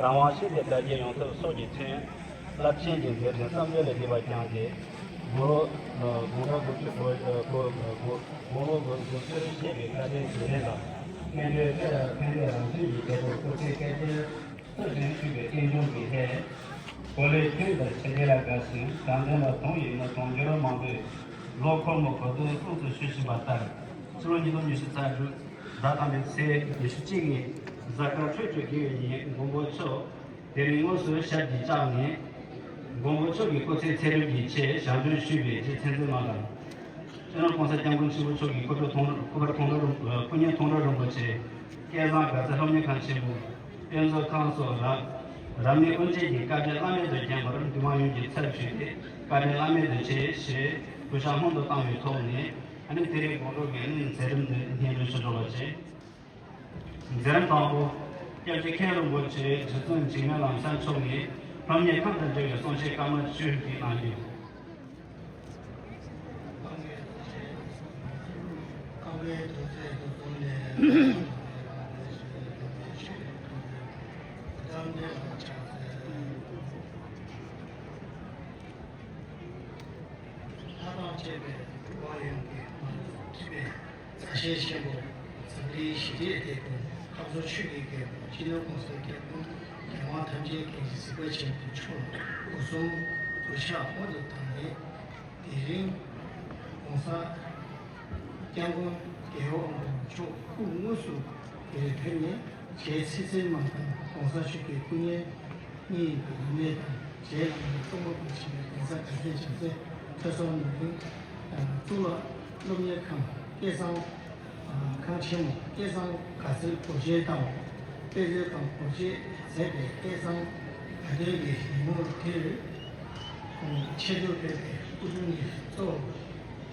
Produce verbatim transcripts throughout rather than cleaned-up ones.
རང་དབང་ཤིན་ཏུ་དར་རྒྱས་ཡོང་ཐབས་སོགས་ཀྱི་མཚོན། རླབས་ཆེན་གྱི་མཛད་འཕྲིན་བསམ་བརྗོད་ལས་འདས་པ་བསྐྱངས་ཏེ། དགུང་ལོ་དགུང་གྲངས་དགུ་བཅུ་དགུ་དགུ་དགུང་ལོ་དགུ་བཅུ་བཞེས་པའི་བཀའ་དྲིན་རྗེས་དྲན་དང་། སྔོན་འགྲོའི་སྐད་ལ་ཕན་བདེ་རང་བཞིན་གྱི་རྒྱལ་པོ་སྐུ་ཚེ་བསྐལ་བརྒྱར་སྲ་ཞིང་ཕྱུག་པའི་རྟེན་འབྱུང་གི་ལྷས། གོ་ལའི་ཁྱོན་དུ་ཞི་བདེ་ལ་དགའ་ཞིང་དྲང་བདེན་ལ་དུང་བའི་མི་དུང་འབྱོར་མང་པོས་ལོ་འཁོར་མོ་གོ་སྟོན་སྲུང་བརྩི་ཞུ་བཞིན་པ་ལྟར། ཕྱི་ལོ་ཉིས་སྟོང་ཉི་ཤུ་རྩ་དྲུག་ཟླ་དང་པོའི་ཚེས་ཉི་ཤུ་གཅིག་ཉིན་གཟའ་སྐར་འཕྲོད་སྦྱོར་དགེ་བའི་ཉིན་མགོན་པོ་མཆོག་དེ་རིང་དངོས་སུ་ཞབས་ཀྱིས་བཅགས་ནས། མགོན་པོ་མཆོག་གི་སྐུ་ཚེ་ཚེ་རིང་གི་ཆེད་ཞལ་འདོན་ཞུས་པའི་རྗེ་མཚན་འཛིན་མ་ལགས། སྤྱི་ནོར་༸གོང་ས་༸སྐྱབས་མགོན་ཆེན་པོ་མཆོག་གི་སྐུ་ཕྲེང་དང་སྐུ་པར་དོན་གྲུབ་རིན་པོ་སྐུ་བརྙན་དོན་གྲུབ་རིན་པོ་ཆེ། སྐལ་བཟང་དགའ་ཚལ་སློབ་གཉེར་ཁང་ཆེན་མོ། དཔེ་མཛོད་ཁང་སོགས་རབ་རབ་གནས་དབུ་འབྱེད་ཀྱི་བཀའ་དྲིན་བླ་མེད་དུ་བསྐྱངས་པར་འདུས་མང་ཡོངས་ཀྱི་ཚབ་ཞུས་ཏེ་བཀའ་དྲིན་བླ་མེད་དུ་ཆེ་ཞེས་གུས་ཕྱག་སྔོན་དུ་བཏང་བའི་ཐོག་ནས། ཨ་ནི་དེ་རིང་དགོང་དྲོ་གི་མཛད་རིམ་འདི་སྙན་སྒྲོན་ཞུ་འགྲོ་བ་བྱེད། མཛད་རིམ་དང་པོ། སྐྱབས་རྗེ་མཁན་རིན་པོ་ཆེ་རྗེ་བཙུན་འཇིགས་མེད་ལམ་བཟང་མཆོག་ནས་སློབ་གཉེར་ཁང་དང་འབྲེལ་བའི་གསུང་བཤད་སྐར་མ་བཅུ་ཞིག་གནང་རྒྱུ། ལྷ་དང་བཅས་པའི་དབང་ཡོན་གྱི་མ་ལུས་སྤྲུལ་པའི་མཛའ་བཤེས་ཆེན་པོ་འཛམ་གླིང་ཞི་བདེའི་དེད་དཔོན་ཁམས་ཚོ་ཆོས་ཀྱི་རྒྱལ་པོ་སྤྱི་ནོར་༸གོང་ས་༸སྐྱབས་མགོན་རྒྱལ་དབང་ཐམས་ཅད་མཁྱེན་ཅིང་གཟིགས་པ་ཆེན་པོ་མཆོག་ལ་སྒོ་གསུམ་གུས་ཕྱག་སྔོན་དུ་བཏང་ནས། དེ་རིང་༸གོང་ས་༸སྐྱབས་མགོན་རྒྱལ་བ་དབང་པོ་མཆོག་སྐུ་དངོས་སུ་དེར་ཕེབས་ནས། རྗེ་ཚེ་བརྟན་མ་དང་༸གོང་ས་མཆོག་གི་སྐུ་བརྙན་གཉིས་ཡིན་པའི་ཡིན་གནས་དང་། རྗེ་བླ་མ་ཙོང་ཁ་པ་ཆེན་པོའི་གདན་ས་དགའ་ལྡན་བྱང་རྩེ་ཐོས་བསམ་ནོར་བུ་གཙུག་ལག་སློབ་གཉེར་ཁང་། སྐལ་བཟང་ཁང་ཆེན་མོ། སྐལ་བཟང་དགའ་ཚལ་སྒོ་འབྱེད་དང་། དཔེ་མཛོད་ཁང་སྒོ་འབྱེད་མཛད་པའི་སྐལ་བཟང་དགའ་སྟོན་གྱི་ཉིན་མོ་དེར། ཆེད་དུ་ཕེབས་པའི་སྐུ་མགྲོན་གྱིས་གཙོ་བོ།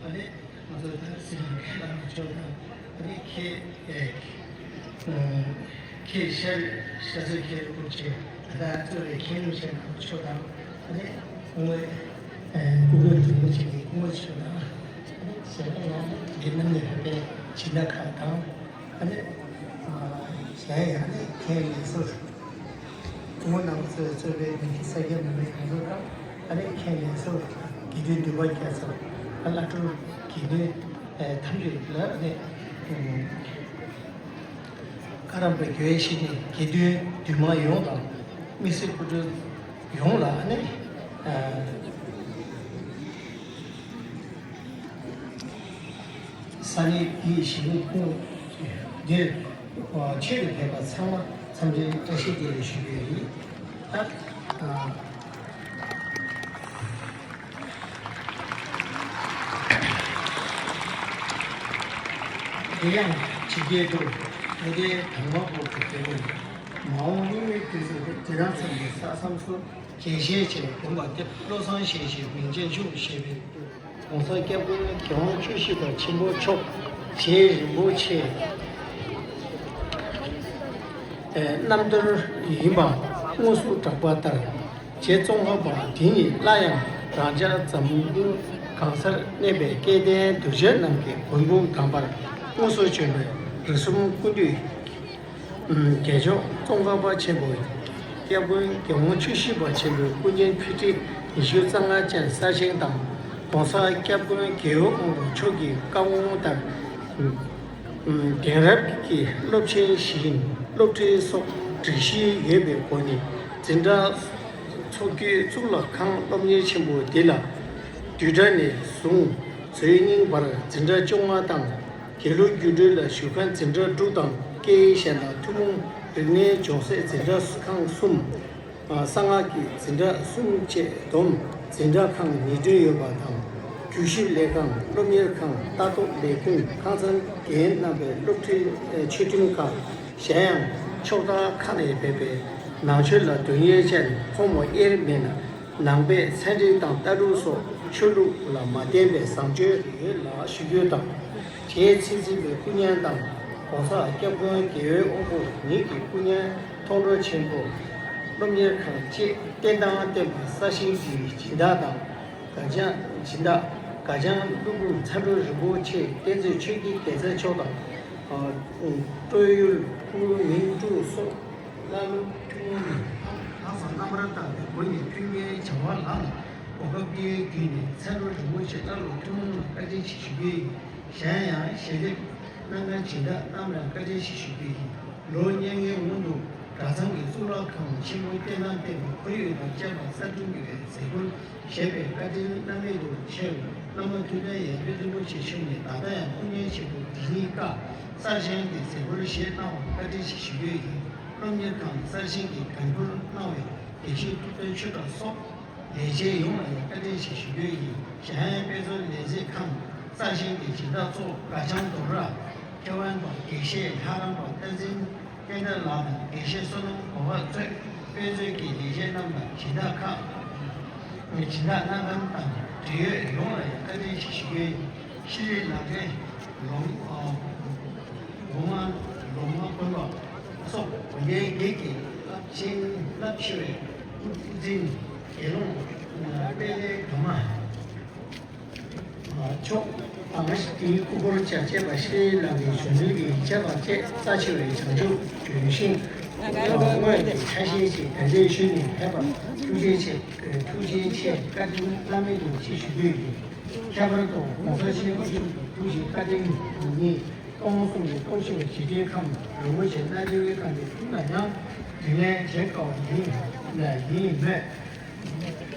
ཨ་ནི་ང་ཚོ་ད་སེང་གེ་བླ་མ་མཆོག་དང་། ཨ་ནི་ཁྱེད་ཨེ་ཁྱེད་ཤར་ཤར་ཚོད་མཁན་རིན་པོ་ཆེ། ད་ལྟ་གཙོས་པའི་མཁན་རིན་པོ་ཆེ་རྣམ་པ་མཆོག་དང་། ཨ་ནི་སྐུ་ངོ་སྐུ་ངོ་རིན་པོ་ཆེ་གི་སྐུ་ངོ་མཆོག་དང་། ཨ་ནི་གཞན་ཡང་འདི་ནང་ནས་ཕེབས་པའི་སྦྱིན་བདག་ཁག་དང་། ཨ་ནི་གཞན་ཡང་ནི་མཁན་ལས་ཟུར། སྐུ་ངོ་རྣམ་པ་ཚོས་གཙོས་པའི་མི་ས་སྐྱ་མི་མང་ཡོངས་རྫོགས་དང་། ཨ་ནི་མཁན་ལས་ཟུར་དགེ་འདུན་འདུས་པ་རྒྱ་མཚོ། བླ་སྤྲུལ་དགེ་འདུན་ཐམས་ཅད་ལ་ཨ་ནི་བཀའ་རམས་པ་དགེ་བའི་བཤེས་གཉེན་དགེ་འདུན་འདུས་མང་ཡོངས་དང་། དམིགས་བསལ་སྐུ་མགྲོན་ཡོངས་ལ་ཨ་ནི། ས་གནས་འདིའི་གཞིས་ལུས་ཀུན་འདིར་ཆེད་དུ་ཕེབས་པ་ཚང་མ་འཚམས་འདྲིའི་བཀྲ་ཤིས་བདེ་ལེགས་ཞུ་རྒྱུ་ཡིན། ད་དེ་ཡང་ཇི་སྐད་དུ། ད་ལྟའི་དང་པོ་འོག་ཏུ་བསྡད་པ་ཡིན། མ་འོངས་གཉིས་མེད་དུས་སུ་དེ་དང་འཚམས་པའི་ས་མཚམས་སུ། རྒྱས་བཤད་བྱས་དགོངས་པ་འདེབས། བློ་བཟང་ཞལ་བཞེས་མིང་ཅན་འབྱུང་ཞེས་པའི་༸གོང་ས་༸སྐྱབས་མགོན་རྒྱལ་དབང་བཅུ་བཞི་པ་ཆེན་པོ་མཆོག་རྗེ་རིན་པོ་ཆེ་རྣམ་ཐར་ཡིན་པ་དངོས་སུ་བསྒྲགས་པ་ལྟར། རྗེ་ཙོང་ཁ་པ་འདི་ཉིད་སླར་ཡང་རང་ཅག་འཛམ་གླིང་གང་སར་གནས་པའི་སྐལ་ལྡན་གདུལ་བྱ་རྣམས་ཀྱི་མགོན་པོ་དམ་པར་དངོས་སུ་བྱོན་པའི་རིགས་གསུམ་ཀུན་འདུས། རྒྱལ་མཆོག་ཙོང་ཁ་པ་ཆེན་པོ་སྐྱབས་མགོན་རྒྱལ་དབང་བཅུ་བཞི་པ་ཆེན་པོའི་སྐུ་བརྙན་ཕི་ཊི་ཉི་ཤུ་རྩ་ལྔ་ཅན་གསར་བཞེངས་དང་། ༸གོང་ས་༸སྐྱབས་མགོན་རྒྱལ་བའི་དབང་པོ་མཆོག་གི་བཀའ་དབང་ལྟར། གདན་རབས་ཀྱི་སློབ་ཆེན་བཞིའི་སློབ་ཁྲིད་སོགས་སྒྲིག་གཞི་ཡོད་པའི་སྒོ་ནས། འཛིན་གྲྭ་འཚོགས་རྒྱུའི་གཙུག་ལག་ཁང་སློབ་གཉེར་ཆེན་མོ་འདི་ལ། བསྡུས་གྲྭ་ནས་བཟུང་། འཛོལ་རྙིང་བར་འཛིན་གྲྭ་བཅོ་ལྔ་དང་། དགེ་ལུགས་རྒྱུགས་སྤྲོད་ལ་ཞུགས་མཁན་འཛིན་གྲྭ་དྲུག་དང་། སྐད་ཡིག་གཞན་དང་ཐུན་མོང་རིག་གནས་སྦྱོང་སའི་འཛིན་གྲྭ་ཁང་གསུམ། གསང་སྔགས་ཀྱི་འཛིན་གྲྭ་གསུམ་བཅས་བསྡོམས་འཛིན་གྲྭ་ཁང་ཉིས་བདུན་ཡོད་པ་དང་། རྒྱུད་ཞིབ་ལས་ཁང་། སློབ་གཉེར་ཁང་། ལྟ་རྟོག་ལས་ཁུངས། ཁང་ཚན་འགན་གནང་བའི་སློབ་ཁྲིད་ཆོས་ཁྲིམས་ཁང་། གཞན་ཡང་ཕྱོགས་མཐའ་ཁག་ནས་ཕེབས་པའི་ནང་ཆོས་ལ་དོན་གཉེར་ཅན་ཕོ་མོ་དབྱེར་མེད་ན། ནང་པའི་ཚན་རིག་དང་ལྟ་གྲུབ་སོགས་ཆོས་ལུགས་ལ་མ་བརྟེན་པའི་བཟང་སྤྱོད་ཡོད་ལ་ཞུ་རྒྱུ་དང་། རྗེ་ཚེ་བརྟན་པའི་སྐུ་བརྙན་དང་། ༸གོང་ས་༸སྐྱབས་མགོན་རྒྱལ་བའི་དབང་པོ་ཉིད་ཀྱི་སྐུ་བརྙན་མཐོང་གྲོལ་ཆེན་པོ། སློབ་གཉེར་ཁང་བཅས་བསྟན་དང་བསྟན་པ་གསར་བཞེངས་ཀྱི་སྦྱིན་བདག་དང་། དགའ་བྱང་སྦྱིན་བདག་དགའ་བྱང་ཀླུ་འབུམ་མཚར་སྒྲོན་རིན་པོ་ཆེ་བསྟན་འཛིན་ཆོས་ཀྱི་རྒྱལ་མཚན་མཆོག་དང་། སྤྲོ་ཡུལ་ཕུ་ནུ་མིང་ཀྲུའུ་སོགས། བླ་སློབ་ཁྲི་མུ་ནི་ ཁྱད་པར་དག་པའི་སྒོ་ནས་མཐུན་རྐྱེན་བྱ་བ་ལམ་ལ་གོ་སྐབས་སྤྲད་རྒྱུ་ནི་ཚེ་རབས་རིན་པོ་ཆེ་བླ་ལོ་ཐུན་མོང་ལ་བཀའ་དྲིན་ཆེ་ཞུ་རྒྱུ་ཡིན། གཞན་ཡང་ཞལ་འདེབས་གནང་མཁན་སྦྱིན་བདག་རྣམས་ལ་བཀའ་དྲིན་ཆེ་ཞུ་རྒྱུ་ཡིན། ལོ་སྙན་ངའི་སྔོན་དུ་གྲྭ་ཚང་གི་གཙུག་ལག་ཁང་ཆེན་མོའི་རྟེན་དང་བརྟེན་པའི་ཁོར་ཡུག་དང་བཅས་པ་གསར་སྐྲུན་གྱི་བའི་མཛད་སྒོར་ཞལ་པའི་བཀའ་དྲིན་བླ་མེད་དུ་ཆེ་བའི་བླ་མ་ཐུབ་བསྟན་ཡར་འཕེལ་རིན་པོ་ཆེ་མཆོག་ནས་ད་ལྟ་ཡང་སྐུ་ཉིད་ཆེད་དུ་དེ་ཉིད་ཀ་གསར་བཞེངས་ཀྱི་མཛད་སྒོར་ཞལ་གནང་བར་བཀའ་དྲིན་ཆེ་ཞུ་རྒྱུ་ཡིན། སློབ་གཉེར་ཁང་གསར་བཞེངས་ཀྱི་འགན་འཁུར་གནང་བའི་དགེ་བཤེས་ཐུབ་བསྟན་ཆོས་གྲགས་སོགས་ལས་བྱེད་ཡོངས་ལ་ཡང་བཀའ་དྲིན་ཆེ་ཞུ་རྒྱུ་ཡིན། གཞན་ཡང་དཔེ་མཛོད་ལས་བྱེད་ཁང་གསར་བཞེངས་ཀྱི་སྦྱིན་བདག་ཚོ་དགའ་བྱང་རྡོར་ར། མཁས་དབང་པ་དགེ་བཤེས་ལྷ་རམས་པ་བསྟན་འཛིན་བསྟན་དར་ལགས་དང་དགེ་བཤེས་བསོད་ནམས་གོ་འཕང་གཙོས་དཔེ་མཛོད་ཀྱི་ལས་བྱེད་རྣམས་དང་སྦྱིན་བདག་ཁག་སྦྱིན་བདག་སྣ་ཁང་དང་འབྲེལ་ཡོད་ཡོངས་ལ་ཡང་བཀའ་དྲིན་ཆེ་ཞུ་རྒྱུ་ཡིན། ཤེས་རིག་ལག་འབྲེལ་ལོ་ལོ་མ་ལོ་མ་དགོན་པ་སོགས་དགོན་སྡེ་བརྒྱད་ཀྱི་རླབས་ཆེན་རླབས་ཆེ་བའི་སྐུ་ཚེ་དགེ་སློང་དཔལ་ལྡན་དགའ་མ་མཆོག་དང་དེའི་སྐུ་འཁོར་ཆ་བཅས་པ་ཤེས་རིག་ལག་གི་གཞོན་ནུའི་ཆེ་བ་བཅས་རྩ་ཆེ་བའི་བྱང་ཆུབ་ལྗོན་ཤིང་དངོས་ཀྱི་ཆ་ཤས་ཤིག་གདན་འདྲེན་ཞུས་ནས་ཕེབས་པར་ཐུགས་རྗེ་ཆེ། ཐུགས་རྗེ་ཆེ། བཀའ་དྲིན་བླ་མེད་དུ་ཆེ་ཞུ་རྒྱུ་ཡིན། ཁྱད་པར་དུ་༸གོང་ས་ཆེན་པོ་མཆོག་གི་ཐུགས་རྗེ་བཀའ་དྲིན་ཉིད་སྟོང་གསུམ་གྱི་སྟོང་ཆེ་བའི་རྗེ་བཙུན་ཁམས་རིན་པོ་ཆེ་རྣལ་འབྱོར་པའི་ཁམས་ཀྱི་ཀུན་ལ་ཡང་དྲིན་ལན་འཇལ་དཀའ་བ་ཡིན་ལ་ཡིན་མོད།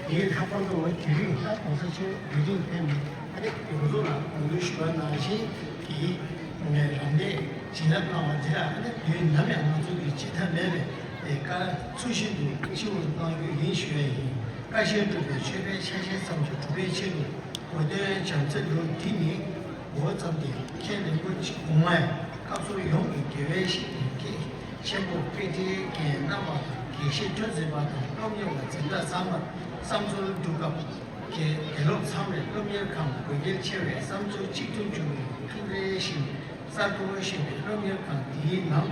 དེའི་ལྷག་པར་དུ་དེ་རིང་ད་༸གོང་ས་ཆེན་པོ་དེ་རིང་ཕེབས་ནས་ཨ་ནི་ཡོངས་རྫོགས་ལ་དགོངས་དོན་ཞུ་བ་ནང་བཞིན་གྱི་རང་བདེ་བྱིན་རླབས་གནང་བ་དེ་ལ་ཨ་ནི་དུས་ནམ་ཡང་ང་ཚོ་གི་བརྗེད་ཐབས་མེད་པའི་བཀའ་ཚུལ་བཞིན་དུ་སྤྱི་བོར་གནང་རྒྱུ་ཡིན་ཞུ་བ་ཡིན། བཀའ་བཞིན་སྒྲུབ་པའི་མཆོད་པའི་ཆ་ཤས་ཙམ་གྱིས་གྲུབ་པའི་ཆེད་དུ་གོ་དོན་བྱམས་བརྩེ་འགྲོ་འདི་ནི། འོ་ཙམ་དེ་མཁན་རིན་པོ་ཆེ་དགུང་ལྔའི་སྐབས་སུ་ཡོངས་ཀྱི་དགེ་བའི་བཤེས་གཉེན་ཆེན་པོ་དཔལ་ཁྲིའི་རྒན་རྣམ་པ་དང་དགེ་བཤེས་ཁྲོན་འཛིན་པ་དང་སློབ་གཉེར་བ་འཛིན་གྲྭ་ཚང་མར་བསམ་ཚུལ་བསྡུ་སྐབས། དགེ་དགེ་སློབ་ཚང་མས་སློབ་གཉེར་ཁང་དགོས་གལ་ཆེ་བས་བསམ་ཚུལ་གཅིག་མཐུན་བྱུང་བའི་ཐུགས་རེ་བཞིན་གསར་དུ་བཞེངས་པའི་སློབ་གཉེར་ཁང་འདིའི་ནང་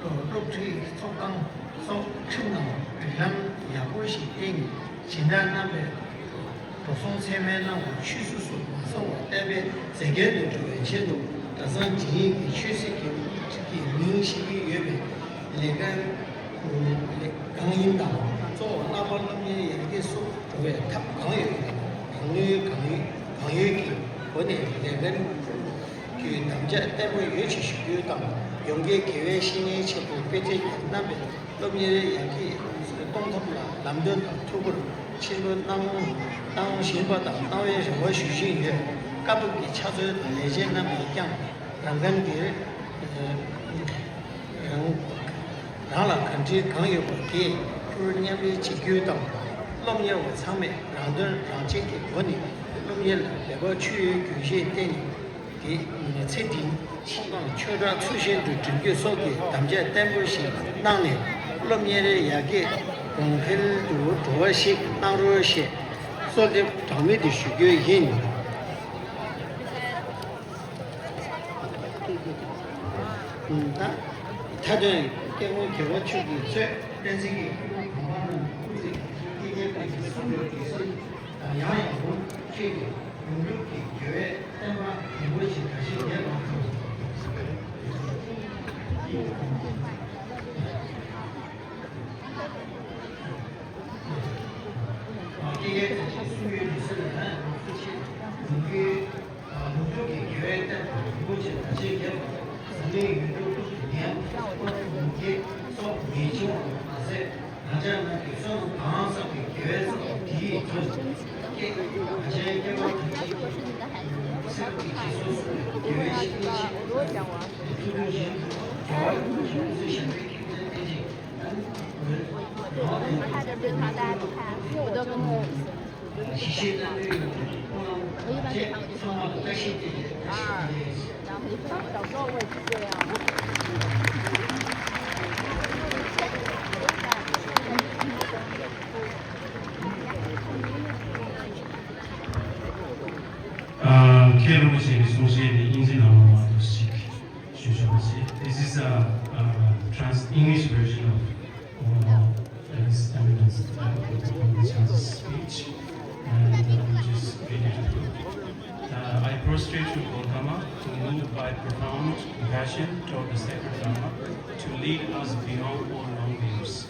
དུ་སློབ་ཁྲིད་ཚོགས་ཁང་སོགས་ཁྲིམས་དང་སྒྲིག་ལམ་ཡག་པོ་ཞིག་བཏིང་ནས། སྦྱིན་བདག་རྣམ་པས་འགྲོ་སོང་ཚད་མེད་གནང་བར་ཆུད་ཟོས་སུ་མ་སོང་བར་བསྟན་པའི་མཛེས་རྒྱན་དུ་འགྲོ་བའི་ཆེད་དུ་གྲྭ་ཚང་འདིའི་ཆོས་སྲིད་ཀྱི་ཀྱི་མིང་བཞེས་ཀྱི་ཡོད་པའི་ལས་འགན་ལས་གང་ཡིན་དང་གཙོ་བོ་བསླབ་པ་སློབ་གཉེར་ཡར་རྒྱས་སུ་འགྲོ་བའི་ཐབས་གང་ཡོད་གང་ནུས་གང་ཡོད་གང་ཡོད་ཀྱི་སྒོ་ནས་ལས་འགན་གྱི་དམ་བཅའ་བརྟན་པོ་ཡོད་ཅེས་ཞུ་རྒྱུ་དང་། ཡོངས་དགེ་དགེ་བའི་བཤེས་གཉེན་ཆེན་པོ་དཔལ་ལྡན་རྒྱལ་རྣམ་པས་སློབ་གཉེར་ཡར་རྒྱས་གཏོང་ཐབས་ལ་ལམ་སྟོན་དང་ཐུགས་ཁུར་ཆེན་པོ་གནང་གནང་བཞིན་པ་དང་གནང་བའི་རེ་བ་ཞུ་བཞིན་ཡོད། སྐབས་བབ་ཀྱི་ཕྱག་མཛོད་དང་ལས་བྱེད་རྣམ་པས་ཀྱང་རང་འགན་འདིར་རང་རང་ལ་གང་འདྲའི་གང་ཡོད་པ་དེ་ཁུར་མཉམ་སྤེལ་བྱེད་རྒྱུ་དང་། སློབ་གཉེར་བ་ཚང་མས་རང་དོན་རང་གཅེས་ཀྱི་སྒོ་ནས་སློབ་གཉེར་ལ་འབད་པ་ཆུ་ཡོད་རྒྱུན་ཤེས་བསྟེན་ནས། དེ་ཚེ་འདིའི་ཆོས་ཁང་ཆོས་གྲྭ་ཚུལ་བཞིན་དུ་སྒྲིམ་རྒྱུ་སོགས་ཀྱི་དམ་བཅའ་བརྟན་པོ་ཞིག་གནང་ནས། སློབ་གཉེར་ཡར་རྒྱས་གོང་འཕེལ་དུ་འགྲོ་བ་ཞིག་གནང་རོགས་ཞེས་གསོལ་འདེབས་གྲངས་མེད་དུ་ཞུ་རྒྱུ་ཡིན། ད་མཐའ་དོན་སྐྱབས་མགོན་རྒྱལ་བ་མཆོག་གིས་གཙོས་བསྟན་འཛིན་གྱི་སྐུ་གོང་མ་རྣམས་སྐུ་ཚེ་ཁྲི་ཀའི་ཕན་ཚུན་སྲུང་བའི་དུས་སུ་ཡང་ཡང་འོང་ཁྱེད་ཀྱི་ཡོངས་གྲུབ་ཀྱི་དགེ་བའི་བསྟན་པ་རིན་པོ་ཆེ་དར་ཞིང་རྒྱས་པར་ཐུགས་སྐྱེ་རྒ་ན་འཆིའི་སྲོག་ཡོད་ལུས་སེམས་ལ་ཡང་ཡོངས་སུ་ཆེ་ཡོང་རྒྱུའི། ལུགས་སྲོལ་གྱི་དགེ་བའི་བསྟན་པ་རིན་པོ་ཆེ་དར་ཞིང་རྒྱས་པ། འཛམ་གླིང་ཡུལ་གྲུ་ཀུན་ཏུ་ཉན་ཡང་སྐུ་ལུས་ཉམས་རྒུད་སོགས་ངེས་འབྱུང་བ་མ་ཟད། ང་ཅག་རྣམས་ཀྱི་བསོད་ནམས་གང་བསགས་པའི་དགེ་བའི་རྩ་བ་འདིའི་མཚོན་ཀྱེ་ང་ཅག་སྐྱེ་བ་དང་ཆེད་ཀྱི་སེམས་ཀྱི་རྗེས་སུ་བཟུང་བའི་དགེ་བའི་བཤེས་གཉེན་ཆེ་ཐུགས་རྗེ་ཆེན་པོ་རྒྱལ་བ་ཀུན་གྱི་ཡོངས་སུ་བཞེངས་པའི་མཁན་ཆེན་བསྟན་འཛིན། 我都没有。我一般都看不见他。啊，小时候我也是这样。 ཨ། མཁན་རིན་པོ་ཆེ་གི་གསུང་བཤད་དེ་དབྱིན་ཇི་ནང་ལ་མ་གཏོགས་ཤིག་ཞུ་ཆོག་པ་ཞིག This is a, a trans English version of, uh, His Eminence, uh, Chancellor's speech, and, uh, I'll just read it. Uh, I prostrate to Gautama, who, moved by profound compassion toward the sacred Dharma, to lead us beyond all wrongdoings.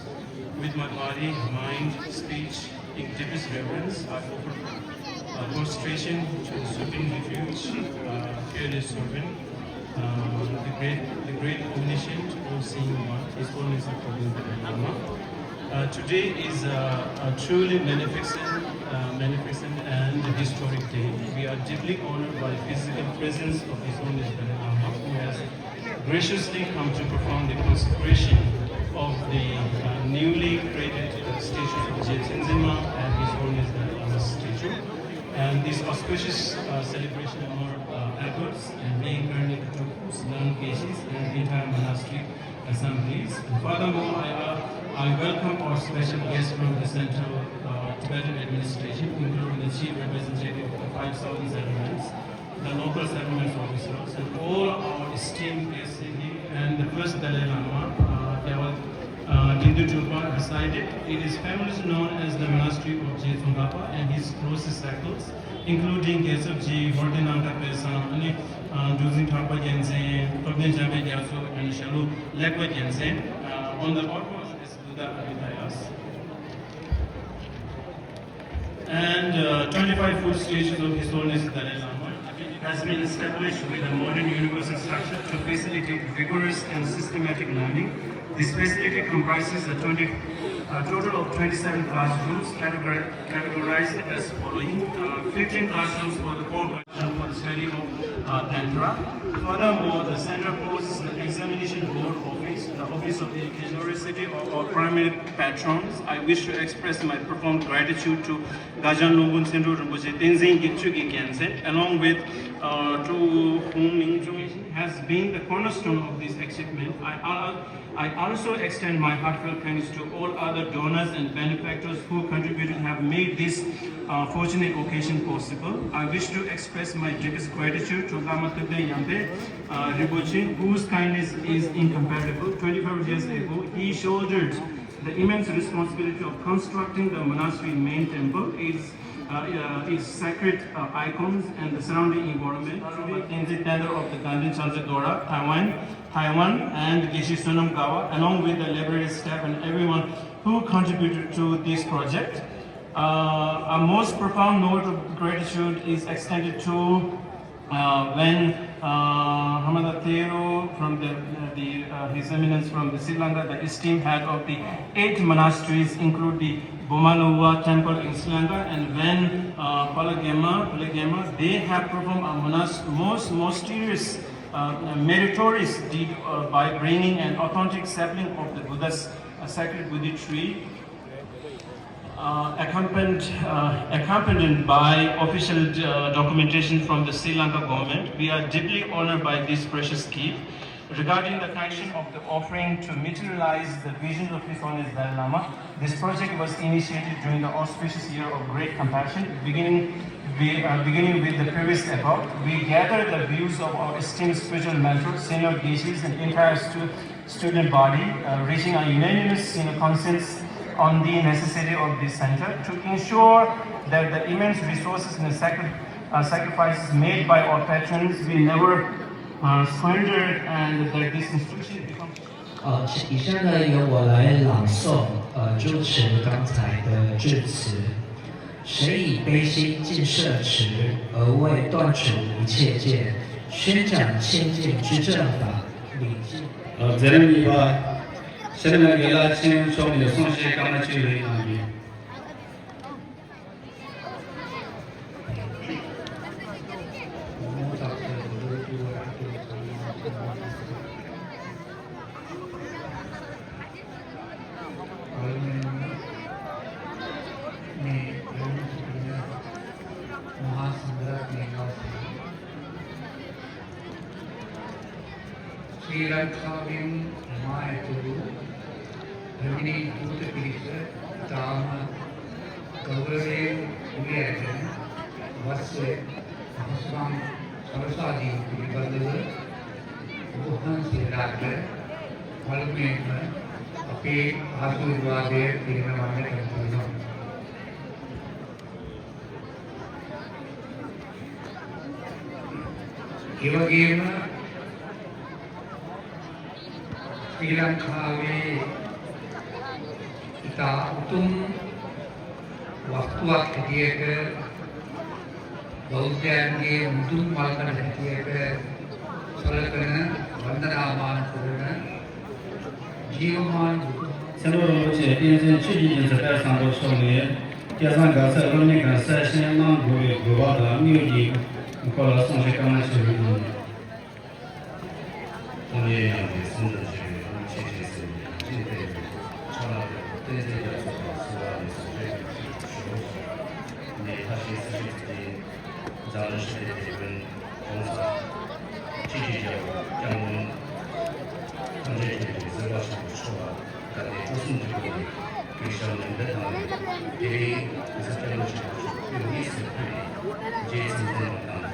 With my body, mind, speech, in deepest reverence, I offer uh, prostration to the Supreme Refuge, uh, fearless servant, uh, the great, the great omniscient, all-seeing one, His Holiness the Dalai Lama. Uh, today is a, a truly magnificent, uh, magnificent and historic day. We are deeply honored by physical presence of His Holiness Dalai Lama, who has graciously come to perform the consecration of the uh, newly created uh, statues of Gyaltsuen Tshangpa and His Holiness Dalai Lama's statue. And this auspicious uh, celebration marks uh, efforts and reincarnated Tulkus, nun, geshes, and entire monastery assemblies. And furthermore, I, uh, I welcome our special guests from the Central uh, Tibetan Administration, including the Chief Representative of the Five Southern Settlements, the local settlements officers, and all our esteemed guests here, and the first Dalai Lama, uh, Gyalwar uh, Dingdrel Drolpa resided. It is famously known as the monastery of Gyaltsuen Tshangpa and his closest circles, including Gyaltsab Ji, Horde Nangta Pesang, and uh, Dukzin Thakpa Gyaltsen, Topden Jambe Gyatso, and Shalu Lekpa Gyaltsen, uh, on the orthodox Buddha Abhidhayas. And uh, twenty-five foot statues of His Holiness the Dalai Lama has been established with a modern universal structure to facilitate rigorous and systematic learning. This facility comprises a, twenty, a total of twenty-seven classrooms categori- categorized as following. Uh, fifteen classrooms for the core for the study of uh, Tantra. Furthermore, the center hosts the examination board office, the office of the University of our primary patrons. I wish to express my profound gratitude to Gajan Longkun Tshendro Rinpoche Tenzin Gyatso Gyaltsen, along with uh, to whom Ming Jung has been the cornerstone of this achievement. I, I I also extend my heartfelt thanks to all other donors and benefactors who contributed and have made this uh, fortunate occasion possible. I wish to express my deepest gratitude to Lama Tubden Yampe uh, Rinpoche, whose kindness is incomparable. Twenty-five years ago, he shouldered the immense responsibility of constructing the monastery main temple. It's uh, uh, its sacred uh, icons and the surrounding environment. Tenzin Tendar of the Ganden Chanzadora, Taiwan, Taiwan, and Geshe Sonam Gawa, along with the library staff and everyone who contributed to this project. Uh, a most profound note of gratitude is extended to uh, when uh, Hamada Thero from the, uh, the uh, His Eminence from the Sri Lanka, the esteemed head of the eight monasteries, include the Boma Luwa temple in Sri Lanka, and when uh, Palagema, Palagema, they have performed a monas- most mysterious, uh, meritorious deed uh, by bringing an authentic sapling of the Buddha's uh, sacred Bodhi tree uh, accompanied, uh, accompanied by official uh, documentation from the Sri Lanka government. We are deeply honored by this precious gift. Regarding the collection of the offering to materialize the vision of His Holiness Dalai Lama, this project was initiated during the auspicious year of Great Compassion, beginning, be, uh, beginning with the previous epoch. We gather the views of our esteemed spiritual mentors, senior geshes, and entire stu- student body, uh, reaching a unanimous, you know, consensus on the necessity of this center to ensure that the immense resources and the sacri- uh, sacrifices made by our patrons will never uh, squander and that this institution becomes 呃，以上呢由我来朗诵，呃，主持刚才的致辞。谁以悲心尽摄持，而为断除一切戒，宣讲清净之正法，礼敬。 ཨ། མཛད་རིམ་གཉིས་པ། ཤར་ནག་གི་བླ་ཆེན་མཆོག་ནས་གསུང་བཤད་སྐར་མ་གཅིག་རེ་གནང་རྒྱུ། ྋགོང་ས་ྋསྐྱབས་མགོན་ཆེན་པོ་མཆོག་ནས་གསུང་བཤད་སྐར་མ་གཅིག་རེ་གནང་རྒྱུ། ྋགོང་ས་ྋསྐྱབས་མགོན་ཆེན་པོ་མཆོག་ནས་གསུང་བཤད་སྐར་མ་གཅིག་རེ་གནང་རྒྱུ། ཤྲི་ལང་ཀ་བི་མ་ཡ་ཏུ་རུ་དྷ་རི་ནི་དྷུ་ཏ་པི་ཌི་ས་གྲཱ་མ་ཀ་བ་རེ་ཀུ་ལི་ཡ་ཏན་བ་སེ་བྷ་སི་མང་ས་ར་སྭ་ཏི་པི་ལི་བྷ་དུ་བུ་ཧན་སེ་ར་ཏེ་ཧ་ལུ་མེ་ཁ་ཨ་པེ་ཨ་སུ་རི་བ་དེ་པི་ལི་མ་བ་ནེ་ཏན་ཏུ་ཡོང་། དེ་བ་གི་ན་ཤྲི་ལང་ཀ་བའི་ ད་ཨུ་དུམ་ཝ་སྟུ་ཝ་ཁེ་ཏི་ཡེ་གེ། ལོ་ཙཱ་གི་མུ་དུམ་མལ་ཀ་ཁེ་ཏི་ཡེ་གེ། ཚོ་ལ་ཀ་ནི་ཝན་ད་ན་མ་ན་ཀུ་རུ་ནི། ཇི་ཝ་མ་ན་ཀུ་རུ། མཚན་སློབ་རིན་པོ་ཆེ་བསྟན་འཛིན་ཆོས་ཀྱི་རྒྱལ་མཚན་དཔལ་བཟང་པོ་མཆོག་ནས་སྐལ་བཟང་དགའ་ཚལ་སློབ་གཉེར་ཁང་གསར་བཞེངས་གནང་དགོས་པའི་དགོས་པ་དང་དངོས་ཀྱི་སྐོར་ལ་གསུང་བཤད་བཀའ་མོལ་ཞུ་རྒྱུ་ཡིན། ཀུན་མཁྱེན་ཡང་དགེ་གསུམ་དུ་བརྗོད་པའི་ཀུན་མཁྱེན་ཆེ་ཆེན་སེམས་ཀྱི་ཡང་ཅིན་ཏེ་ཕྱག་ན་པའི་བསྟན་འཛིན་རྒྱ་མཚོ་དང་སུ་བ་ནི་སུ་ཏྲེ་ཞོ་ནས་ཕ་ཤི་སི་ཤི་ཙི་འཛམ་གླིང་ཞི་བདེ་དེད་དཔོན་གོང་ས་ཆིག་སྒྲིལ་རྒྱལ་པོ་སྐྱབས་མགོན་ཐམས་ཅད་མཁྱེན་པའི་སེམས་དཔའ་ཆེན་པོ་མཆོག་ལ་བཀའ་དྲིན་སྤྲོ་གསུམ་གྱི་སྒོ་ནས་གུས་ཞབས་ནན་ཏན་དང་། དེ་རིང་གོང་ས་སྐྱབས་མགོན་ཆེན་པོ་མཆོག་དབུས་དབུས་སུ་ཕེབས་ནས་རྗེ་བཙུན་མོ་དང་།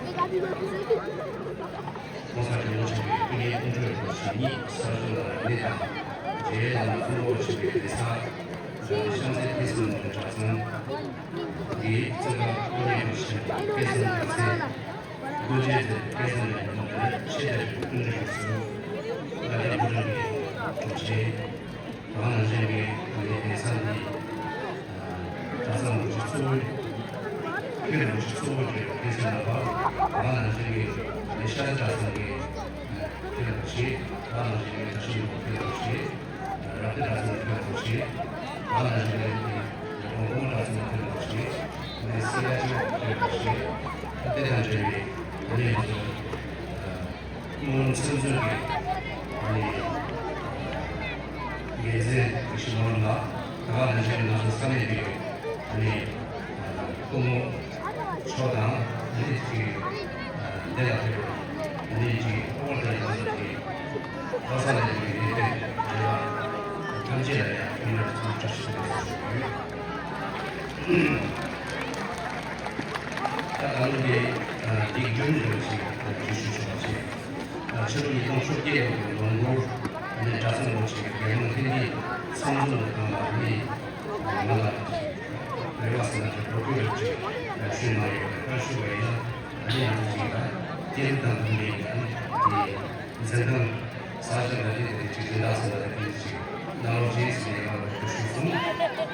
༸གོང་ས་སྐྱབས་མགོན་ཆེན་པོའི་སྐུ་བརྙན་དབུ་འབྱེད་དང་ཞལ་ཉིད་གསར་བཞེངས་ལ་གནས་དང་། རྗེ་བླ་མ་ཙུམ་པ་ཆེན་པོའི་གདན་ས་རྡ་སྟེང་ཤང་རྩེ་ཐེག་གསུམ་ནང་གྲྭ་ཚང་གི་བཙུན་པ་སྐུ་བརྙན་དབུ་འབྱེད་ཀྱི་སྐལ་བཟང་གི་ཚེ། སྒོ་འབྱེད་དེ་སྐལ་བཟང་གི་ཉིན་མོ་དེར་ཆེད་དུ་སྐུ་མགྲོན་ཞིག་གསོལ། དགའ་ལྡན་ཕོ་བྲང་གི་དྲུང་ཆེ། ད་ག་ནང་བཞིན་གྱི་ངའི་གདན་ས་འདི་གྲྭ་ཚང་ལོ་རྒྱུས་གཙོ་བོའི་ཁྱོན་ལོ་རྒྱུས་གཙོ་བོ་གི་གདན་ས་ནང་པ། ད་ག་ནང་བཞིན་གྱི་ངའི་ཤར་རྩེ་གྲྭ་ཚང་གི་ཁྱོན་ལོ་རྒྱུས། ད་ག་ནང་བཞིན་གྱི་གྲྭ་ཤིང་ལོ་ཁྱོན་ལོ་རྒྱུས། རབ་སྡེ་གྲྭ་ཚང་གི་ཁྱོན་ལོ་རྒྱུས། ད་ག་ནང་བཞིན་གྱི་ཀོང་ཀོང་གྲྭ་ཚང་གི་ཁྱོན་ལོ་རྒྱུས། ངའི་སི་ལ་ཅོ་ཁྱོན་ལོ་རྒྱུས། དེ་དང་འབྲེལ་བའི་ངའི་ཚོ། སྔོན་ཚུན་ཚོད་ཀྱི་ཨ་ནི་འགན་འཛིན་ཞིག་ལོན་ལ། ད་ག་ནང་བཞིན་ང་ཚོ་ས་གནས་ཀྱི་ཨ་ནི་སྐུ་ངོ་མཆོག་དང་ཨ་ནི་ཅིག་འདི་ལ་ཕེབས་པའི་ཨ་ནི་ཅིག་ཨོ་ཝར་དང་ང་ཚོ་ཅིག་ལྷ་ས་ནས་ཀྱི་ཡིན་ཏེ་འབྲེལ་བ་ཐམས་ཅད་ལ་ཡང་ཐུགས་སྨོན་གསོལ་འདྲི་ཞུ་ཞུ་ཡོད། ད་ད་ལོ་འདི་འདི་རྒྱུན་དུ་ཞིག་ཞུ་ཞུ་ཆོག་པ་ཞིག་ཕྱི་ལོ་ཉིས་སྟོང་བཅོ་བརྒྱད་ལོ་གི་ལོ་འགོར་ནས་གྲྭ་ཚང་ལོ་ཞིག་རྒྱལ་ཡོངས་ལྷན་རྒྱས་ཚང་འཛོམས་ཀྱི་སྒང་ལ་ནི་ང་ལ་རེ་བ་ཟེར་ན་ཅིག་འགྲོ་ཀུན་རེ་ཅིག་ཞུས་གནང་ཡོད་པའི་བཀའ་ཞུ་བ་ཡིན་ན་ཨ་ནི་ང་ཚོ་ཅིག་ད་སྐྱེས་རིམ་དང་མཐུན་པའི་ཨ་ནི་འཛིན་སྟངས། ས་ཆ་འདི་དེ་དེ་ཅིག་དེ་འདྲ་ཟེར་ན་དེ་ཅིག་གནང་རོགས་བྱེད་ཟེར་ནས་ང་ལ་ཞུ་ཞུས་སོང་།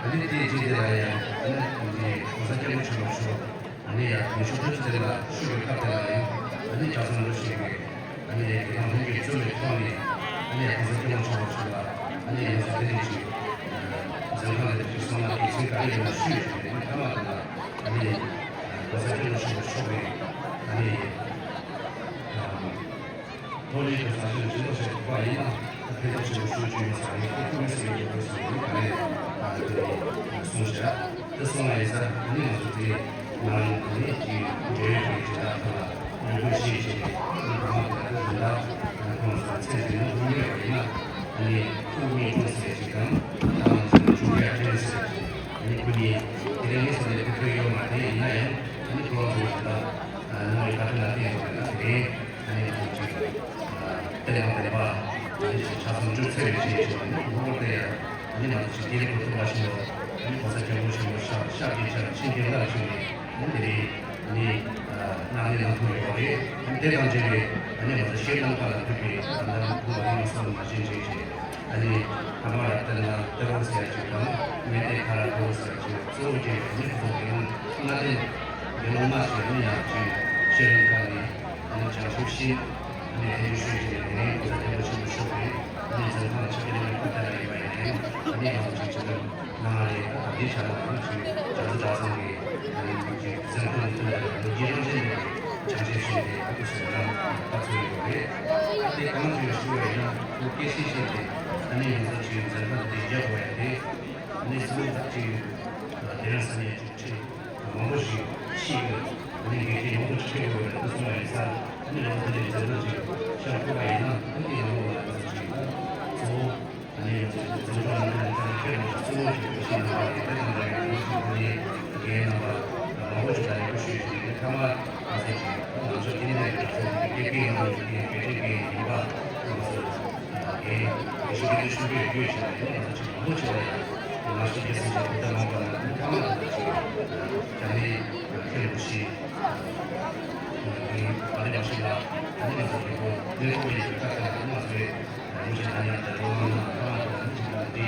ཨ་ནི་དེ་རྗེས་དེ་ལ་ཡང་ཨ་ནི་དེ་གོང་ས་སྐྱབས་མགོན་ཆེན་པོ་མཆོག་ཨ་ནི་ཡང་ཉི་ཤུ་རྩ་གཅིག་དེ་ལ་ཤོད་པའི་སྐབས་དེ་ལ་ཡང་ཨ་ནི་གྲྭ་ཚང་ལོ་ཞིག་གི་ཨ་ནི་དགེ་རྒན་ལྷན་རྒྱས་གཙོས་པའི་ཐོག་ནས་ཨ་ནི་གོང་ས་སྐྱབས་མགོན་ཆེན་པོ་མཆོག་ལ་ཨ་ནི་ཡང་དེ་ནས་ཅིག་འཛིན་ཁང་ལ་ཅིག་གསུང་ན་དགེ་ཚུལ་ག་རེ་ཡོད་ན་ཞུས་ཡོད་པའི་མཐའ་མ་དེ་ལ་ཨ་ནི་གོང་ས་སྐྱབས་མགོན་ཆེན་པོ་མཆོག་གི་ཨ་ནི། ཐོག་མའི་གི་ས་ཞིང་ཆེན་པོ་ཞིག་ཐུག་པ་ཡིན་ན་ཕན་ཐོགས་ཆེན་པོ་ཞིག་བྱུང་ཡོད་ས་རེད། ཁོ་ཁོ་མི་སེར་གྱི་ཐོག་སོང་ཡོད་ག་རེ་ཨ་དེ་གསུངས་བཞག་དེ་སོང་བ་ཡིན་ས་ནི་ང་ཚོ་དེ་ནང་ནས་ཀྱི་འབྲེལ་ཡོད་ཀྱི་བྱེད་སྟངས་ཐོག་ལ་ཡོད་དགོས་ཞེས་བྱས་ནས་ནི་གང་ལྟར་དེ་འདྲ་ཁོང་ཚོ་མཚན་དེ་ནི་དབུ་མེད་པ་ཡིན་ན་ནི་ཁོ་མི་ཁོང་ཟེར་ཅིག་དང་ད་ང་ཚོ་ནི་ཆུ་བརྒྱ་སྤྲེལ་ཟེར་ཅིག་ནི་ཁོ་གཉིས་དེ་རིང་ངེད་ཚོ་ནས་ཕེབས་ཐུབ་ཡོད་མ་རེད། ཡིན་ན་ཡང་ནི་ཁོང་ཚོ་ཡིན་ན་ནང་ཡི་ཁ་ཐུན་ལ་བརྟེན་ཡོད་པ་ཡིན་ན་དེ་རིང་། ཨ་ནི་ང་ཚོ་ཅིག་ཏེ་ཡང་ཏེ་པ་ཨ་ནི་ཅིག་ཆ་ཚང་འཇུག་ཚེ་བའི་ཆེད་ཅིག་ཨ་ནི་ལྷུག་པོ་ཏེ་ཡང་ཨ་ནི་ང་ཚོ་ཅིག་དེ་རིང་གོ་ཐུབ་པ་ཞིག་ལ་ཨ་ནི་གོང་ས་སྐྱབས་མགོན་ཆེན་པོ་ཤཱཀྱའི་ཆར་ཆེན་གྱི་ལྷར་བཞུགས་ནས་ཨ་ནི་དེ་རིང་ཨ་ནི་གནང་ནས་གནང་ཐུབ་ཡོད་པ་རེད། ཨ་ནི་དེ་དང་འབྲེལ་བའི་ཨ་ནི་ང་ཚོ་ཤེལ་དམ་མཁའ་ལ་ཕུལ་བའི་ཨ་ནི་ཐུགས་ལ་ཧེ་མ་སོང་མ་བཞིན་ཅིག་ཅིག་ཨ་ནི་ཐ་མ་ར་ཏེ་ན་ཏེ་རོ་ཟེར་ཅིག་དང་མེ་ཏེ་ཁ་ར་ཏེ་རོ་ཟེར་ཅིག་གཙོ་བོ་ཅིག་ཨ་ནི་ཁོང་གི་ཡང་ལྔ་ལྡན་དགེ་སློང་མ་ཞིག་ཨ་ནི་ཡང་ཅིག་ཤེལ་དམ་མཁའ་ནས། ཨ་ནི་བྱང་ཆུབ་ཤིང་། ཨ་ནི་ཨེ་ཡུལ་ཤོད་ཅིག་ནས་ཨ་ནི་གོང་ས་སྐྱབས་མགོན་ཆེན་པོ་མཆོག་གིས་ཨ་ནི་འཛིན་ཁང་ཆ་རྐྱེན་ནི་ཁུར་ཐལ་ལ་ཡིན་པ་ཡིན་ནའི་ཨ་ནི་ང་ཚོ་ཅིག་ཅིག་ལ་ནང་རེ་ད་ད་ལྟའི་ཆ་ལ་ཨ་ནི་ཅིག་བྱང་རྩེ་གྲྭ་ཚང་གི་ཨ་ནི་ཅིག་འཛིན་ཁང་ནས་ཐོན་པ་ལ་ལོ་རྒྱུས་རང་བཞིན་གྱི་བྱང་ཆུབ་ཤིང་དེ་ཨ་ཁུ་སུ་ལ་ད་ཚོད་ཡོད་རེད། ཨ་དེ་གང་ཅིག་ཞུ་བ་ཡིན་ན་ཁོ་སྐྱེ་ཤིང་ཤིང་དེ་ཨ་ནི་ང་ཚོ་ཅིག་འཛིན་ཁང་དེ་རྒྱག་དགོས་ཡ་དེ་ཨ་ནི་སུ་ད་ཅིག་དེ་རིང་ས་ནས་ཅིག་ཁྲིད། མང་པོ་ཞིག་ཤེས་དགོས། ཨ་ནི་དགེ་རྒན་མང་པོ་ཞིག་ཁྲིད་དགོས་པ་རེད། ད་སོང་བ་ཡིན་ཙང་ཨ་ནི་ང་ཚོ་འདི་ནས་འཛིན་གྲྭ་ཅིག་ཤར་ཐུབ་པ་ཡིན་ན་ཨ་ནི་ཡང་ལོ་ལ་ང་ཚོ་ཅིག་གཙོ་བོ་ཨ་ནི་ང་ཚོ་འཛིན་གྲྭ་ནང་ལ་ང་ཚོ་ཁྱོད་ང་ཚོ་གཙོ་བོ་ཞིག་ཤེས་ན་མ་རེད། དེ་དང་འདྲ་བའི་ང་ཚོ་ཁོ་ནི་དགེ་རྒན་རྣམ་པ་མང་པོ་ཞིག་ལ་ཡག་པོ་ཞུས་ཤིང་དེ་ཐ་མ་ང་ཚོ་ཅིག་ང་ཚོ་དེ་ནས་ང་ཚོ་དགེ་རྒན་ང་ཚོ་དགེ་རྒན་དགེ་རྒན་ཡིན་པ་ང་ཚོ། དེ་ཤུགས་ཆེན་པོས་ཤུགས་ཆེན་པོས་བསྐྱོད་བྱས་ནས་ང་ཚོ་ཅིག་མང་པོ་ཅིག་ལ་ཡང་ང་ཚོ་རྒྱལ་སྲིད་ཀྱི་བོད་ཟླ་མང་པོ་ལ་ཐ་མ་ལ་ཅིག་རྒྱ་མིའི་ཁྱོན་ལ་ཞིག་དེ་བ་ལེ་མ་ཞིག་ལ་ད་ནི་ང་ཚོ་རྒྱལ་པོ་ལས་ཐོག་ཡིན་པའི་ཁ་ཐད་ལ་ང་ཚོའི་རིན་ཆེན་ཐ་སྙད་དང་རོ་ལངས་ན་ཐ་མ་དེ་ལ་ཅིག་ལ་དེ།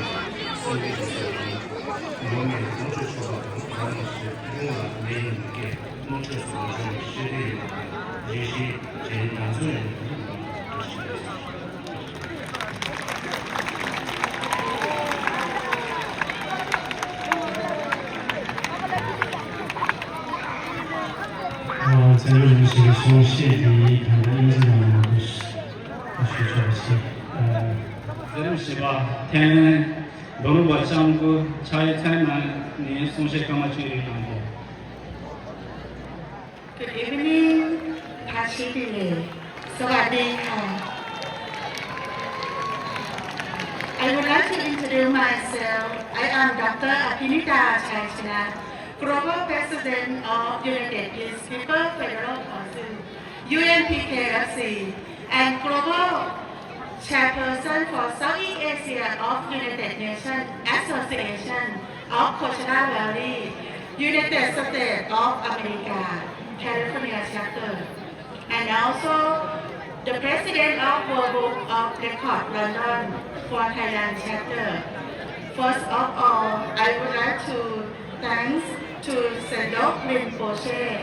ཡོད་པ་སེམས་ཀྱི་གཟུགས་པོ་དང་ངོ་མས་ལོངས་སྤྱོད་ཆོག་པ་དང་། ད་ནི་ཞེས་ཡོང་བ་མེད་ཡིན་ཀྱི། དངོས་འབྲས་སུ་འབྱུང་བའི་ཤེས་རིག་ཡིན་པ་དང་། རེ་ཞིག་རྗེས་ང་ཚོ་ཡང་དེ་ལྟར་འགྲོ་ཞིག་རེད། ཨ། བཙན་བྱོལ་རིང་ལུགས་ཀྱི་གསུང་བཤད་འདི་ད་ལྟ་དབྱིན་ཇི་ནང་ལ་མ་གཏོགས་ཞུ་ཆོག་པ་ཞིག་ཨ། མཛད་རིམ་བཞི་པ་ཐེན་མདོ་ནུབ་པ་ལྕམ་སྐུ་ཕྱག་གཡས་ཚན་ནང་ནས་གསུང་བཤད་སྐར་མ་བཅུ་ཡོད་གནང་དགོས། Good evening, Tashi Delek. Sawadee kha. I would like to introduce myself. I am Doctor Abhinita Chaichana, Global President of United Peace People Federal Council, U N P K F C, and Global Chairperson for Southeast Asia of United Nations Association of Coachella Valley, United States of America, California chapter, and also the President of World Book of Record London for Thailand chapter. First of all, I would like to thanks to Sendok Rinpoche,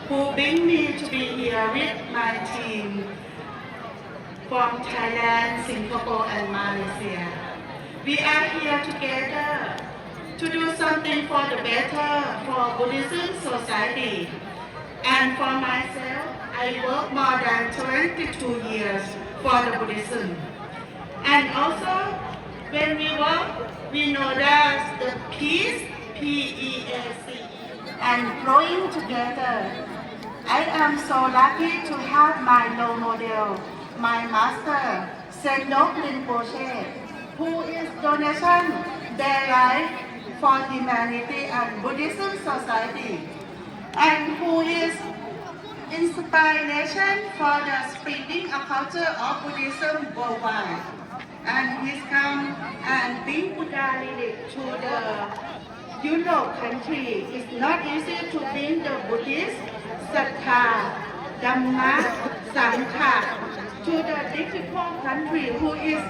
who bring me to be here with my team from Thailand, Singapore, and Malaysia. We are here together to do something for the better for Buddhism society. And for myself, I work more than twenty-two years for the Buddhism. And also, when we work, we know that the peace, P E A C E, and growing together. I am so lucky to have my role model, my master, Sendok Rinpoche, who is donation their life for humanity and Buddhism society, and who is inspiration for the spreading a culture of Buddhism worldwide. And he's come and bring Buddha lineage to the Europe country. It's not easy to bring the Buddhist Sattva, Dhamma, Sangha to the difficult country who is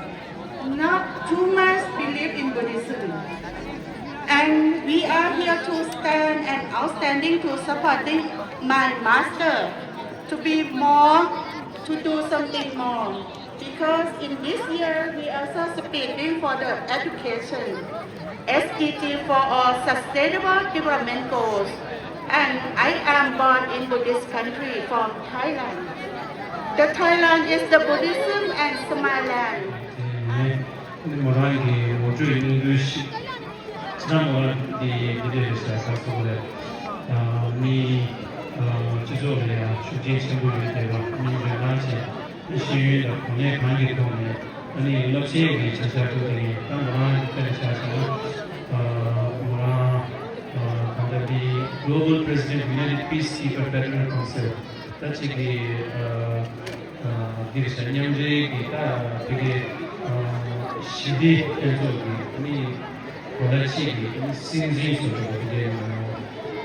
not too much believe in Buddhism. And we are here to stand and outstanding to supporting my master to be more, to do something more. Because in this year, we also speaking for the education, S D G for all sustainable development goals. And I am born in Buddhist country from Thailand. The Thailand is the Buddhism and Smile land. ནི་མོ་རང་གི་ངོ་སྤྲོད་ཡིན་འདུག་ཤི། ཁྱེད་རང་མོ་རང་གི་འདི་འདྲ་རེད་ཤག་ཁ་སོ་རེད། མི་སྤྱི་ཚོགས་ལ་ཡང་ཤུགས་རྐྱེན་ཆེན་པོ་ཡོད་བསྡད་པ། མི་རིན་ཐང་ཆེ། མི་ཤེས་ཡོན་དང་གོ་གནས་གང་གི་ཐོག་ནས་ཨ་ནི་སློབ་ཆེན་གྱི་བྱ་བཞག་ཐུགས་དེ་ནས་ད་མོ་རང་གི་ཕན་ཆ་ཆེ་ན་མོ་རང་གང་ལྟར་འདི། Global President United Peacekeeper Federal Council ད་ཅིག་གི་ཨ་ཨ་འདིར་ཤ་མཉམ་འབྲེལ་གྱི་ད་དེ་གའི་ཨ་ཞི་བདེ་ལྷན་ཚོགས་ཀྱི་ཨ་ནི་གོ་ལ་གཅིག་གི་ཨ་ནི་སྲིད་འཛིན་བཟོ་འདྲ་དེ་གའི་ནང་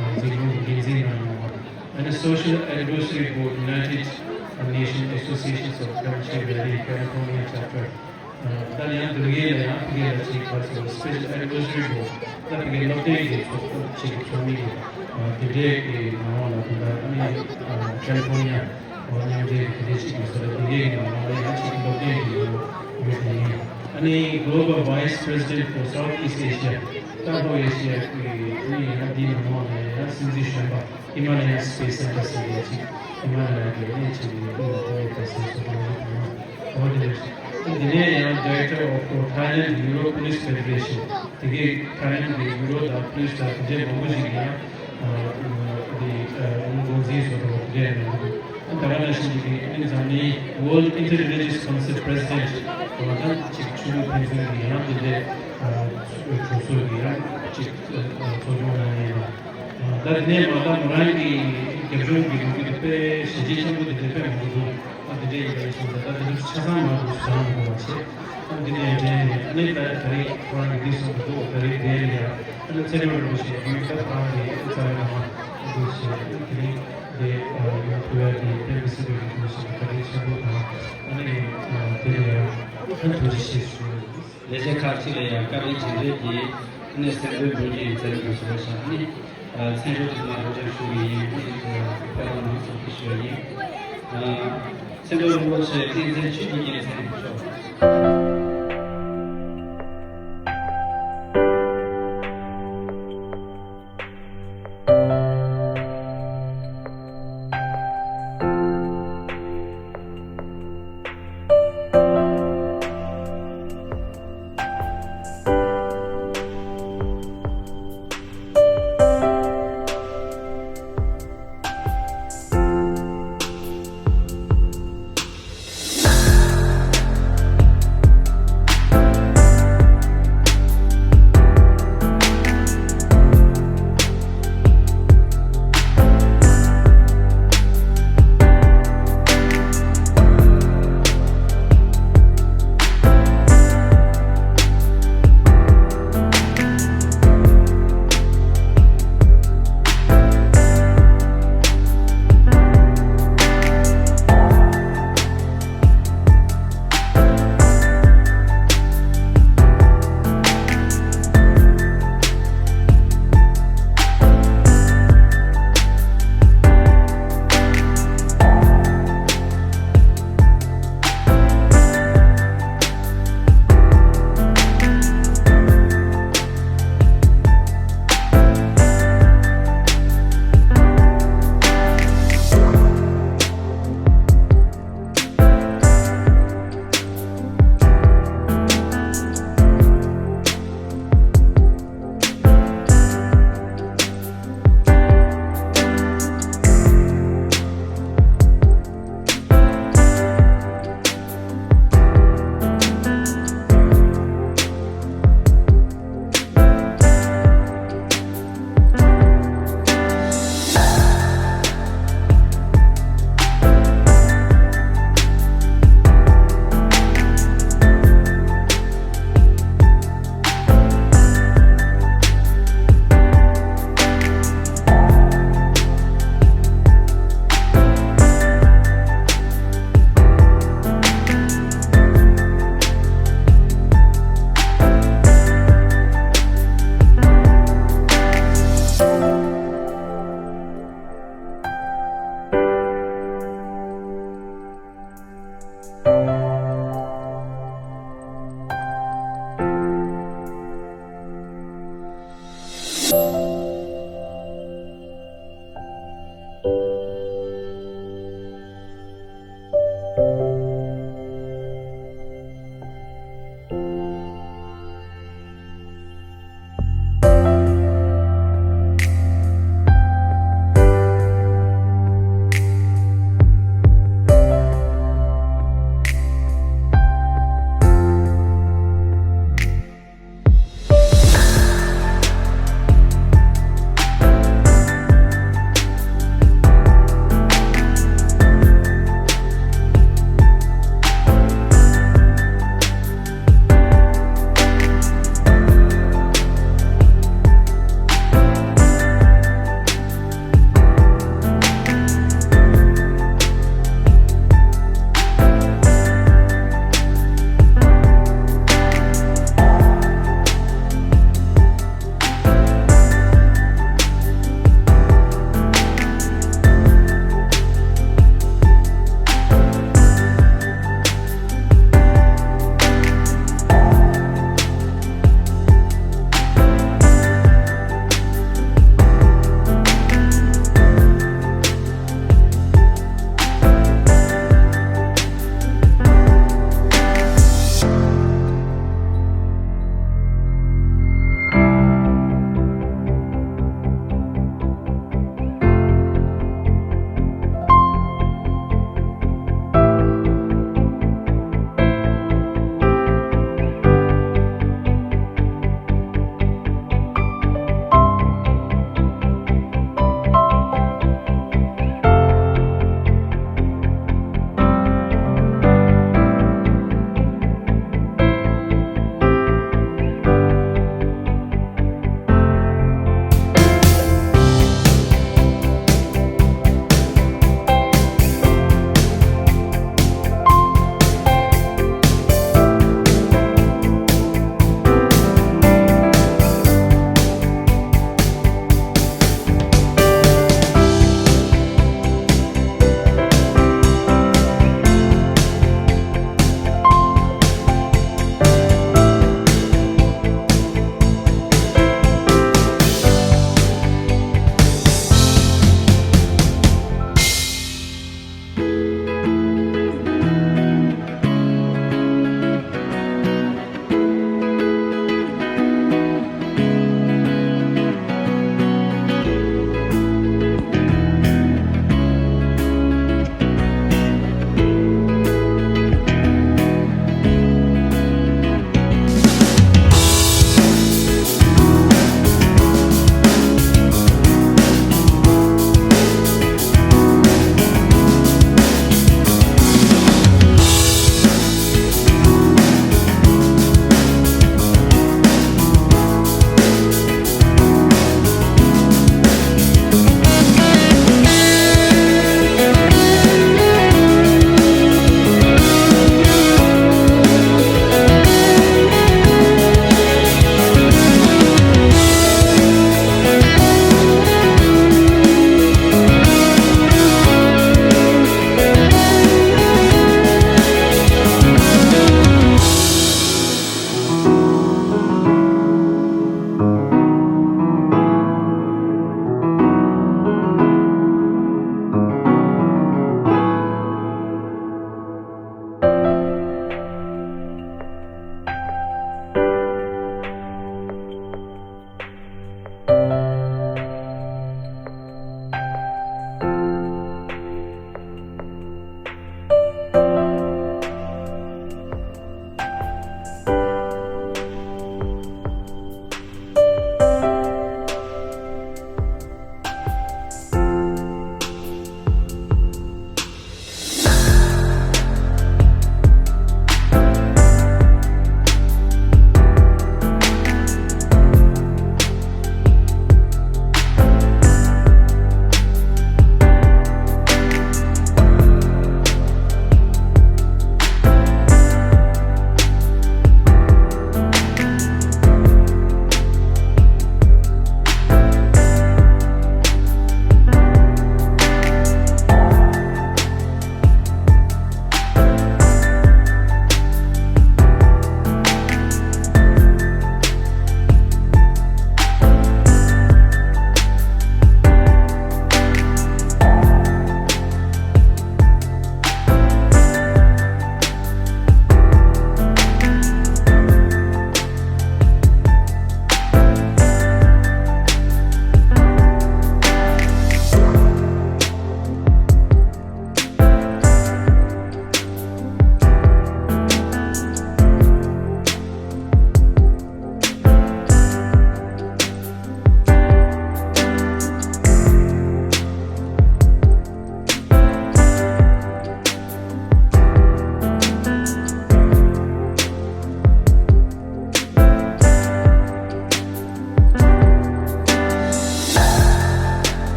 ཨ་འཛིན་སྐྱོང་གི་འགན་འཛིན་གནང་ཡོད། ཨ་ནི་Social Advisory Board United Nation Associations of Comanche Valley California Chapter ད་ཡང་འདི་གའི་ལ་ཡང་ཕ་གི་ལ་ཅིག་ཕར་ཚུར་Special Advisory Board ད་ཕ་གི་སློབ་སྟོན་གྱི་ཚོགས་ཆེད་ཀྱི་ཚོགས་མི་གི་དེ་འདྲའི་གི་ནང་ལ་དེ་འདྲ་ཨ་ནི་California མཉམ་འབྲེལ་གྱི་དེ་འདྲའི་ཅིག་གི་ས་ལ་དེ་འདྲའི་གི་ནང་ལ་ཡང་ཅིག་སློབ་སྟོན་གྱི་ཡོད་དེ་ཡིན། ཨ་ནི་Global Vice President for Southeast Asia ད་ལྷོ་ཨེ་ཤི་ཡ་གི་ཨ་ནི་ཡང་འདིའི་ནང་ལ་ཡང་སྲིད་འཛིན་གཞོན་པ། Himalaya Space Center ཟེར་ཡ་ཅིག་Himalaya གི་གནས་ཆེ་བའི་ཨུ་ལ་ཏི་ལེ་ཏ་ཟེར་སོ་དང་ཡོད་དང་འོ་དེ་རེད། འདི་ནས་ཡང་Director of Thailand Euro Police Federation དེ་གའི་Thailand གི་ཡུ་རོ་དང་Police དང་དེ་འདྲའི་མང་པོ་ཞིག་ཡང་འདི་འགོ་འཛིན་བཟོ་འདྲ་བོ་དེ་འདྲའི་ཡང་ཡོད་འདུག་ད་ག་ནང་བཞིན་གྱི་ཨ་ནི་འཛམ་གླིང་World Inter-Religious Council President འོ་ད་ཅིག་ཆོས་ལུགས་ཕན་ཚུན་གྱི་ཡང་དེ་འདྲའི་གྲོས་ཚོགས་ཀྱི་ཡང་ཅིག་ཚོགས་ཆུང་གནང་ཡས་ཡིན་ལ། ད་དེ་ནས་མ་ད་མོ་རང་གི་རྒྱབ་ལྗོངས་ཀྱི་ལོ་རྒྱུས་དེ་དཔེ་ཞེ་ཆེ་ཆེན་པོ་དེ་འདྲ་དཔེ་མང་པོ་འདུག་ཨ་དེ་འདྲ་ཡིན་པ་ཡིན་སོང་ཙང་ད་དེ་ཚོ་ཆ་ཚང་མ་འདུག་ཟ་མ་དགོས་པ་བྱས། ཨ་དེ་འདྲ་ཡིན་དྲན་ནས་ཨ་ནི་ད་ད་རེས་ཁོ་རང་གི་འདི་གསུངས་འདུག་ད་རེས་དེ་ལ་ཡ་ཨ་ནི་ཚེ་རིང་རིན་པོ་ཆེ་རྒྱུན་ད་ཁོ་རང་གི་རྩ་བའི་ནང་འདུག་ཞེས་དེ་རིང་དེ་ཡོང་ཐུབ་ཡ་དེ་དཔེ་མི་སྲིད་པའི་རིན་པོ་ཆེ་བཀའ་དྲིན་ཆེན་པོ་དང་ཨ་ནི་དེ་ལ་ཡ་ཐུགས་རྗེ་ཆེ་ཞུ། ལས་བྱེད་ཁག་ཅིག་ལ་ཡང་བཀའ་དྲིན་རྗེས་འབྲེལ་གྱིས་ཨ་ནི་སེམས་འདུན་འབུལ་རྒྱུ་ཡིན་ཟེར་གྱི་ཞུ་བ་ཤག་ཨ་ནི་མཚན་སྦྱོར་དེ་ཚོ་མ་སློབ་སྦྱོང་ཞུ་གི་ཡིན། ཨ་ནི་དཔེ་ལ་མང་ཚོགས་ཀྱིས་ཞུ་བ་ཡིན། མཚན་སྦྱོར་རིན་པོ་ཆེ་བསྟན་འཛིན་ཆོས་ཀྱི་རྒྱལ་མཚན་མཆོག